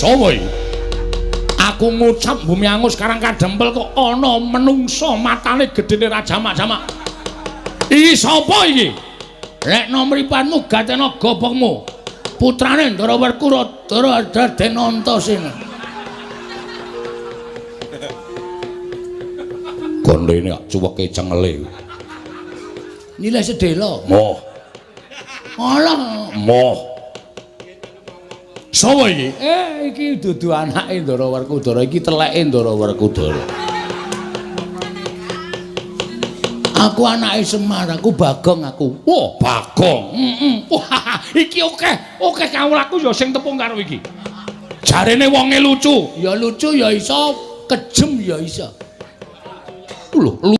Sapa iki? Aku ngucap bumi angus karang kadempel kok ana menungsa matane gedene ra jamak-jamak. Iki sapa iki? Lekno mripatmu gatena gobokmu. Putrane Ndara Werkudara Raden Antasena. Gondene kok cuweke cengele. Nilai sedelo. Moh. Alah, moh. Sapa iki? Iki dudu anake Ndara Werkudara, iki teleke Ndara Werkudara. Aku anake Semar, aku Bagong aku. Wah, Bagong. Heeh. Wah, iki akeh, akeh kawulaku ya sing tepung karo iki. Jarene wonge lucu. Ya lucu ya iso, kejem ya iso. Lho,